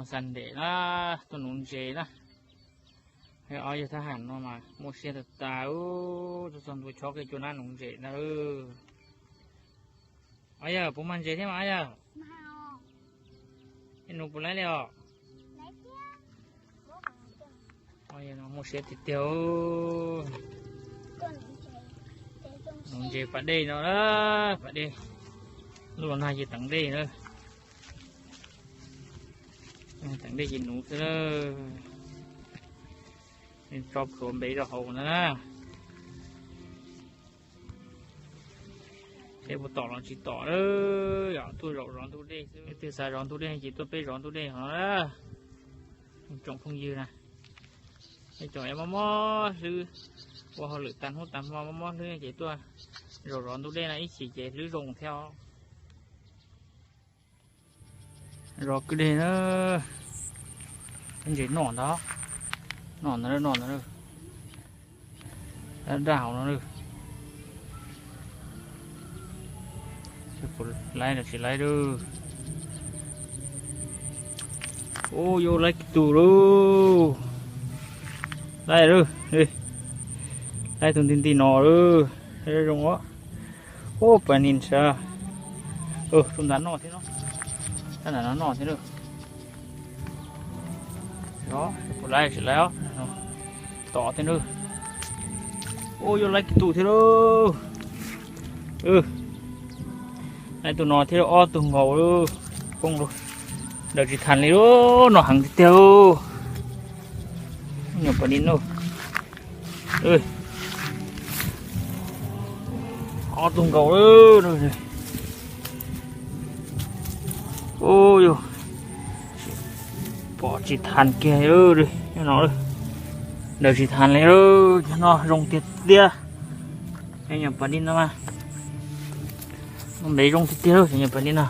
Xa ntes na, tuaj nuv ntses na. Ob yawg thab ham no mas muaj siab tas tas, tuaj txog ntua chob kiag cua nab nuv ntses na. Ob yawg puas mag ntses thiab mas ob yawg? Nuv puas laib li os? Muaj siab tiag tiag. Nuv ntses pas dej no, pas dej. Lub los nag ces teev dej na. Teev dej ces nuv xwb. Tso plhuav npe rau hauv ntag na. Seb puas tom los tsis tom na. Yog tuaj zaum zov ntug dej xwb, leej twg xav zov ntug dej ces tuaj peb zov ntug dej hov na. Tsoom phooj ywg na, nej cov mob mob hlwb, ua hauj lwm tag hnub tag hmo mob mob hlwb ces tuaj zaum zov ntug dej no ib chim ces hlwb zoo thiab os. Zov kwj deg na, ntses noj ntag, noj ntag, noj ntag, daj hauv no. Puas laib los tsis laib lawm. Ub, yuav laib kiag tus lauj. Laib lauj, laib tus nti nti no lauj. Zoo os. Ub, pas nis ntshav. Rau ntawd noj thiab no. Tab ntawm no noj thiab lauj. Puas laib tsis laib os. Tom thiab lauj. Ub, yuav laib kiag tus thiab lauj. Laib tus no thiab ob tug nkaus lauj. Poob lauj. Daws tsis thas li lauj, noj heev tiag tiag lauj. Nyuam pas nis no. Ob tug nkaus lauj. Ub, yog pom tsis thas kiag no, daws tsis thas li lauj. Cov no zoo tiag tiag. Nyuam pas nis no mas, npe zoo tiag tiag lauj, cov nyuam pas nis no.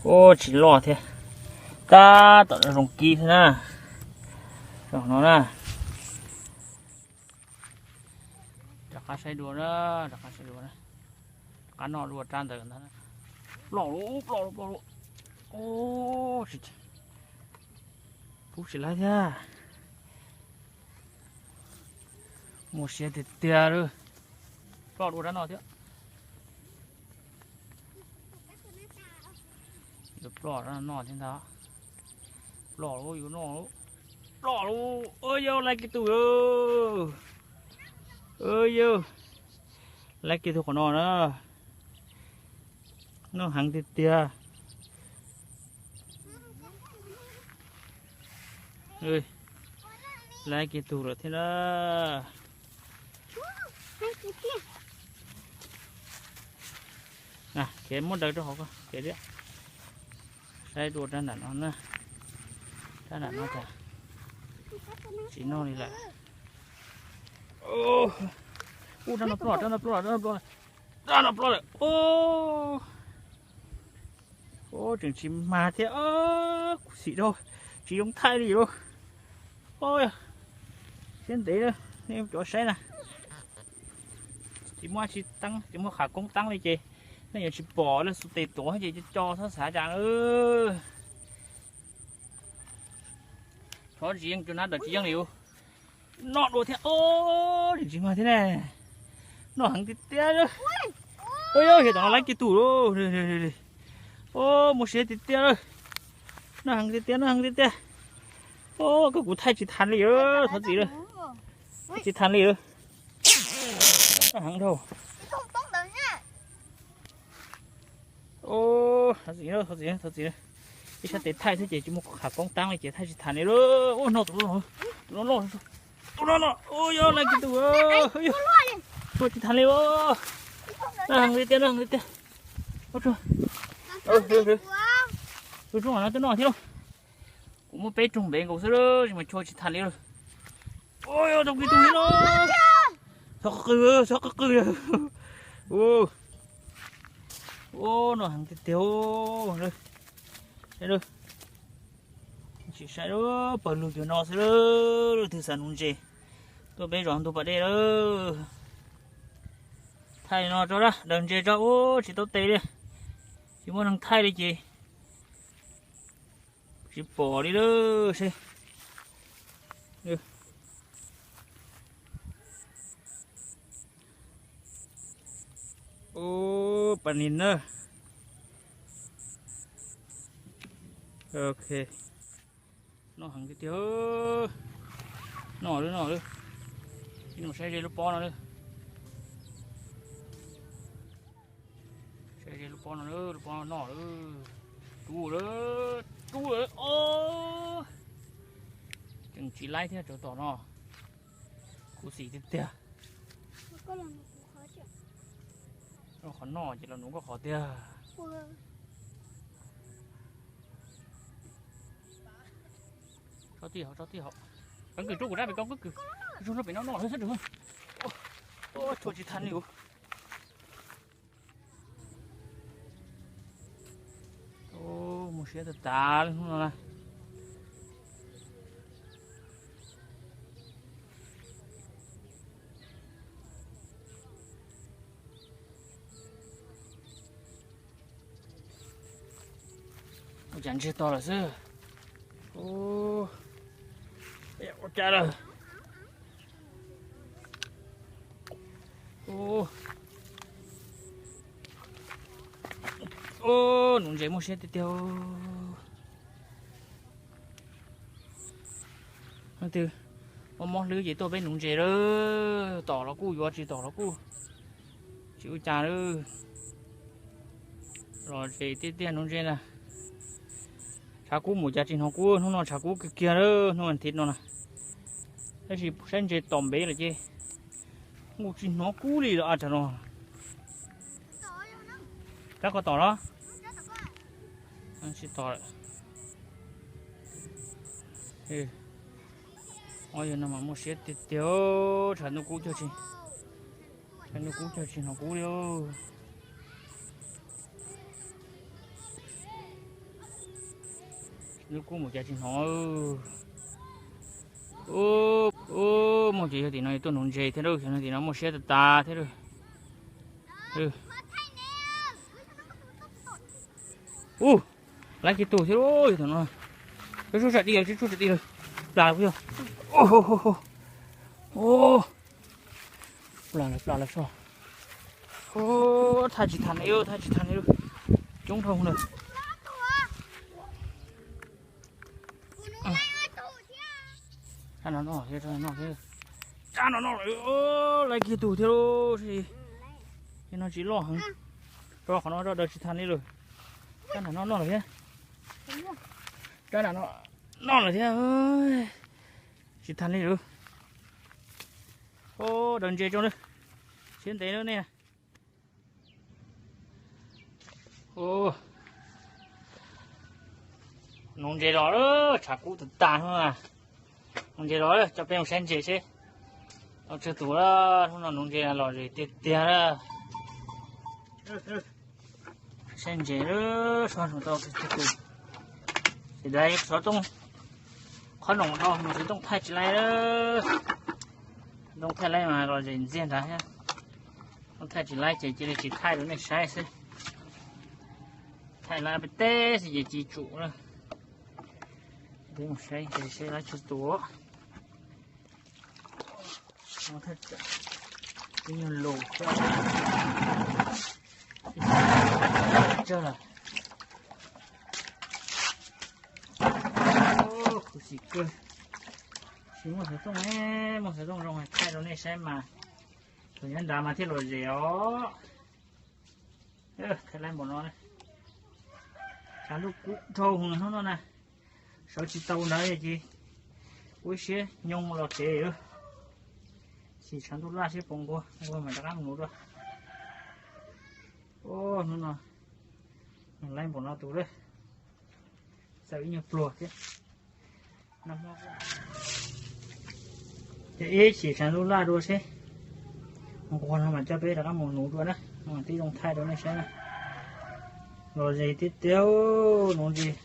Ub, tsis loj thiab. Tab tom zoo kib xwb na. Zoo no na. Rov qab saib dua na, rov qab saib dua na. Rov qab noj dua rab ntawd ntag. Ploj lauj, ploj lauj, ploj lauj. Ub, tsis, pub tsis laib thiab. Muaj siab tiag tiag lauj. Ploj dua rab no thiab. Yuav ploj rab no thiab ntag. Ploj lauj, yuav noj lauj. Ploj lauj, ua yog laib kiag tus lauj. Ua yog laib kiag tus qhov no na. Noj heev tiag tiag. Laib kiag tus lawm thiab na. Kev muab daws rau hauv ko, kev liab. Saib dua rab nram no na. Rab nram no tas, tsis noj li lawm. Ub, rab no ploj, rab no ploj, rab no ploj, rab no ploj lawm. Ub, tseem tsis mag thiab, kuv xim rau, tsis zoo thaij li lauj. Ub, siab ntev, nej cov saib na. Tsis muaj tsis teeb, tsis muaj qhov koob teeb li ces nej yuav tsis pom lawm, xu tes tuav ces co co xwb xav cas. Tsis yeej, cov nab daws tsis yeej li. Noj dua thiab, tsis mag thiab ne. Noj heev tiag tiag. Ub, yog tom no laib kiag tus lauj. Ub, muaj siab tiag tiag lauj. Noj heev tiag tiag, noj heev tiag tiag. Ub, koj kuv thaij tsis thas li, thov txim lauj. Thaij tsis thas li lauj. Noj heev dhau. Thov txim, thov txim, thov txim. Ib sab tes thaij xwb ces tsis muaj qhov koob teeb li ces thaij tsis thas li lauj. Ub, no tus no, tus no no, tus no no, ub, yog laib kiag tus, tua tsis thas li. Noj heev li tiag, noj heev li tiag. Tus zoo no twb noj thiab lauj. Kuv muab peb rooj npe nkaus xwb, tsis mas chua tsis thas li lauj. Ub, yog tau kiag tus li no. Txhob qw, txhob qw qw. Ub, noj heev tiag tiag. Tsis saib lawm, pawg lug cov no xwb lawm, leej twg xav nuv ntses tuaj peb zos ntug pas dej lawm. Thaij no tso, daws ntses tso, ub, tsis tau tes li. Tsis muaj neeg thaij li ces Tsis pom li lawm seb. Ub, pas nis na. Ok. Noj heev tiag tiag. Noj lawm, noj lawm. Ib no saib ze lub pob no lawm. Saib ze lub pob no lawm, lub pob no noj lawm. Rub lawm, rub lawm os. Tseem tsis laib thiab cov tom no. Khuv xim tiag tiag. Qhov noj ces los nuv nkauj qhov tiag. Tso tij hauv, tso tij hauv. Keeb kwm rub kuv rab pem koj, keeb kwm. Rub rab pem no noj sab rau. Tshua tsis tag li. Muaj siab tag tas li hnub no na. Ua cas ntsiag to lawm xwb. Ua cas lawm. Nuv ntses muaj siab tiag tiag. Leej twg mob mob hlwb ces tuaj peb nuv ntses lawm, tom los kuj yuav, tsis tom los kuj tsis ua cas lawm. Lom zem tiag tiag nuv ntses na. Tshav kub mus cas tsis hnov kub, hnub no tshav kub kiag kiag lawm, hnub as thiv no na. Tab sis saib ntses tom npev lawm ces kuj tsis hnov kub li los a tsam no. Rab koj tom los? Tsis tom lawm. Ob yawg no mas muaj siab tiag tiag, tshav ntuj kub cuag tsis, tshav ntuj kub cuag tsis hnov kub li. Ntuj kub mus cas tsis hnov. Ub, muaj ces yog tim no tuaj nuv ntses thiab lauj, yog no tim no muaj siab tas tas thiab lauj. Ub, laiv kiag tus thiab lauj, yog tim no. Tsub tsam di lawm, tsub tsam di lawm. Plas lawm puas yog? Plas lawm, plas lawm soj. Thaj tsis tas li, thaj tsis tas li. Coob dhau lawm. Rab no noj thiab, rab no noj thiab. Rab no noj lawm, laiv kiag tus thiab lauj. Ces no tsis loj heev. Rau qhov no rau daws tsis tas li lawm. Rab no noj lawm thiab. Rab no noj lawm thiab. Tsis tas li lawm. Daws ntses tso na. Siab ntev lawm nej. Nuv ntses los lawm, tshav kub tas tas no. Nuv ntses los lawm, coj peb mus saib ntses seb tau tsawg tus lawm. Hnub no nuv ntses los zem tiag tiag lawm. Saib ntses lawm, tau tsawg tus. Ces xov tooj, qhov no no mus xov tooj thaij tsis laib lawm. Xov tooj thaij laib mas los zem ntxiag ntawd thiab. Xov tooj thaij tsis laib ces cia li tsis thaij rau nej saib xwb. Thaij laib peb teb xwb ces tsis tsum lawm. Peb mus saib ntses seb laiv tsawg tus. Ib nyuag lus xwb. Tsawg lawm. Khuv xim kawg. Tsis muaj xov tooj, muaj xov tooj zoo thaij rau nej saib mas. Thaum nyob nrad mas thiaj los zem os. Thaij laib npaum no. Tshav ntuj kub dhau hnub no na. Sawv tsis tau ntawd ces ua ib siab nyoog los tsev. Xyem tshav ntuj laj seb puas nquag, nquag mas rov qab mus nuv dua. Hnub no laib npaum no tus lawm. Txawm ib nyuag pluag thiab. Ces ib xyem tshav ntuj laj dua seb nquag no mas coj peb rov qab mus nuv dua na. Tib zoo thaij rau nej saib na. Los zem tiag tiag, nuv ntses